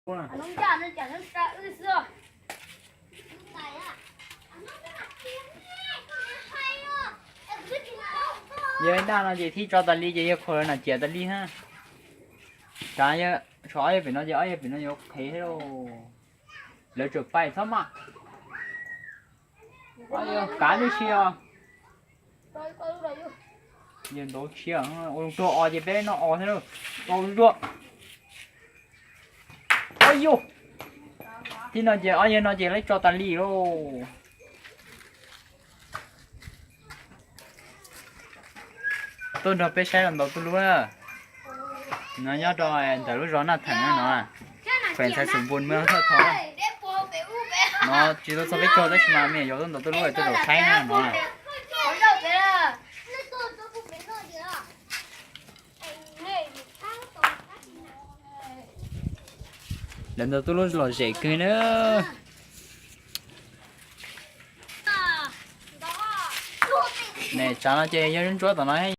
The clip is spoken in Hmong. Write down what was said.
Yog ib ntaj no ces thib tso tas li ces yawg khuam lawv nam ciam tas li na. Tsam yog, tshuav ob yawg pem no ces ob yawg pem no yuav qhev thiab lauj. Lawv tseem pais txhob maj. Kav tib si os. Yawg ntau tshiab, ua zoo tuag os ces peb noj os thiab lauj. Ua zoo tuag. Au yus, tib no ces ob yawg no ces lawv tso tas li lauj. Tuaj nrog peb saib los ntaus tuj lub na. No nyob rau ntawm lub zos Naj Theem no, feem Xaiv Xum Npun, Mws Thoj Thov. No tsis tau txog peb caug tab sis mas me nyuam yaus tuaj ntaus tuj lub es tuaj zaum saib na no. Lawv ntaus tuj lub lom zem kawg na. Ne, tsam no ces yog ntsuab tom no thiab.